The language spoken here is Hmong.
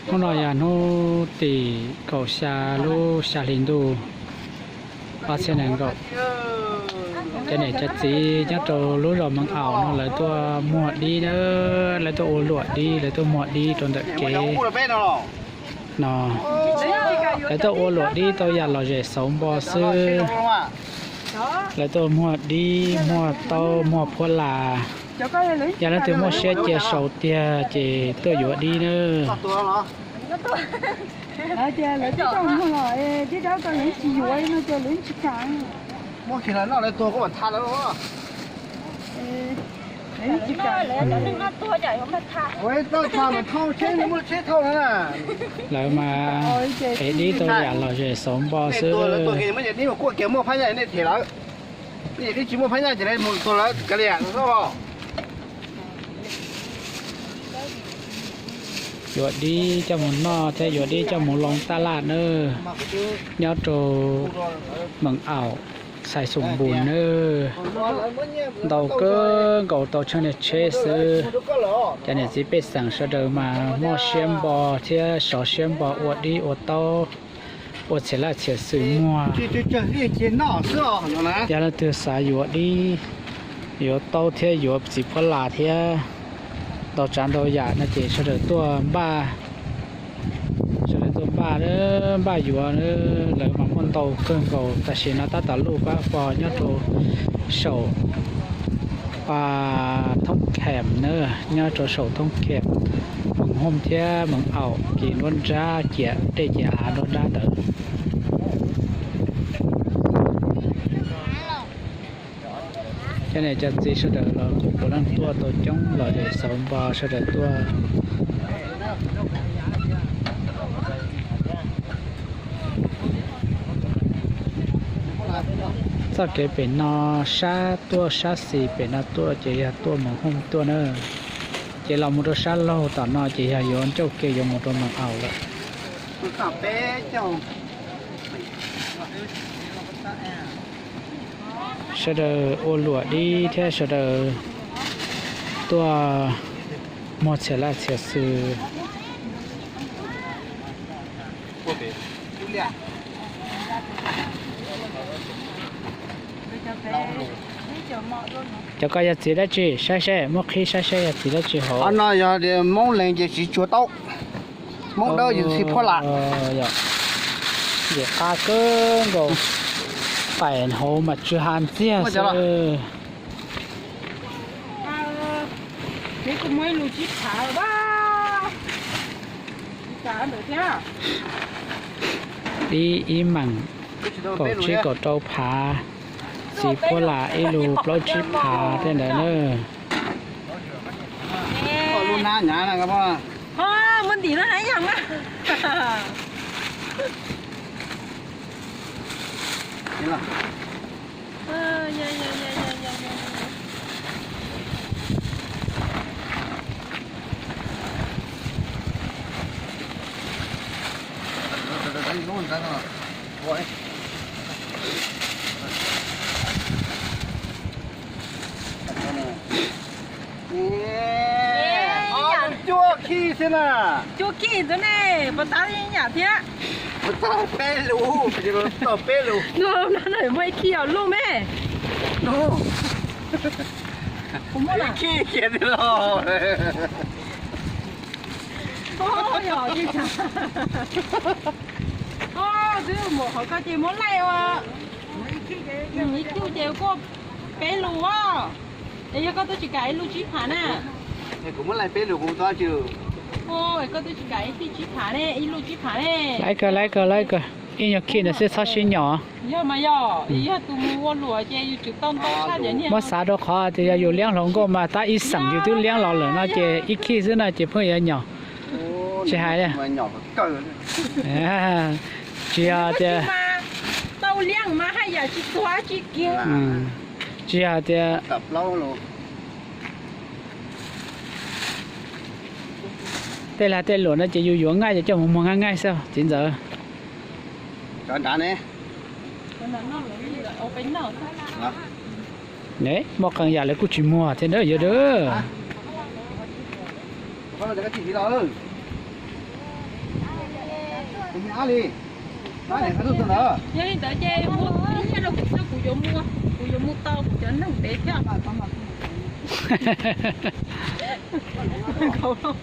Hnub no yog hnub tim kaum xya lub xya hli ntuj ob txhiab nees nkaum. Cov niam cov txiv nyob rau lub zos Meev Aum no lawv tuaj muag dib na, lawv tuaj ua luam dib, lawv tuaj muag dib rau ntawm kev no. Lawv tuaj ua luam dib tau yam lom zem xauv npo xwb. Lawv tuaj muag dib, muag taub, muag phuab las. Yog leej twg muaj siab cia sau tiag ces tuaj yuav dib na. Lawv mas ev dib tau yam lom zem xauv npo xwb. Yuav dib coj mus noj thiab yuav dib coj mus loo taj laj nawb, nyob rau Meev Aum, Xais Xoom Npus nawb. Ntau kawg nkaus tau tsheej niag tsheb xwb. Cov niam txiv pej xeem sawv daws mas muaj siab npo thiab sov siab npo ua dib ua taub, ua txhia laj txhia xwm muag. Yog leej twg xav yuav dib, yuav taub thiab yuav txiv phuab las thiab ntau tsav ntau yam no ces sawv daws tuaj npaj, sawv daws tuaj npaj, npaj yuav. Lawv mas muaj ntau kawg nkaus, tam sim no tab tom luj pab pog nyob rau saum Thoob Khem na, nyob rau saum Thoob Khem, Meev Hooj thiab Meev Aum kis nruab nrab, ciam dej ciam av nruab nrab ntawd. Cov niam cov txiv sawv daws los kuj puav leej tuaj tau coob lom zem xauv npo sawv daws tuaj. Txoj kev pem no sab tuaj sab xis pem no tuaj ces yog tuaj Meev Hooj tuaj na. Ces los mus rau sab laug tom no ces yog yuav ncauj ke yuav mus rau Meev Aum lawm. Sawv daws ua luam dib thiab sawv daws tuaj muag txhia laj txhia xwm. Cov ko yog txiv dab tsi? Saib seb, muab qhib saib seb yog txiv dab tsi hauv. Qhov no yog Moob Leeg ces txiv tsuag taub, Moob Dawb ces txiv phuab las. Yam qab kawg nkaus, pais hauv mas tsw ha ntxiag xwb. Ib, ib meem kaum tsib kaum rau phav, txiv phuab las ib lub plaub tsib phav tej ntawd na. Cuaj khij xwb na. Cuaj khij ntawd ne, puas tau ib yam thiab? Puas tau peb lus, tau peb lus. No, no, no, muaj ib khij os luj me. Ib khij kiag tiag los. Twb mus qhov ko ces muab laij ua ib cuj ces kuj peb lus os. Es yog koj twb tsis kam ib lub tsib phav na? Kuv muab laij peb lus kuv tau tsis. Koj twb tsis kam ib tij tsib phav ne, ib lub tsib phav ne. Laij kawg, laij kawg, laij kawg. Ib nyuag khij ntawd xwb txhob sib nyom. Yog mas yog, yog tus mus ua luam ces yus tsum tau ntau tshaj cov nyiaj. Muab xav rau qhov tias yog yus liab hluas nkauj mas tab ib xeem yus twb liab los lawm no ces ib khij xwb no ces pheej yuav nyom. Tsis hais li. Tsis yog tias, tau liab mas haj yam tsis tuag tsis kiag. Tsis yog tias tej lag tej luam no ces yus yuav ngaij ces coj mus muag ngaij ngaij xwb txiv ntxawm. Ne, muaj qee yam lawv kuj tsis muag thiab na yog dab. Cov koj tsis siv los, kuv me ab li, ab niam qhov tuj txog ntawd. Yog li ntawd ces muab ib nyuag rau kuv, kuv yuav mus, kuv yuav mus tau kuv cov neeg ntev thiab. Nkauj Lauj,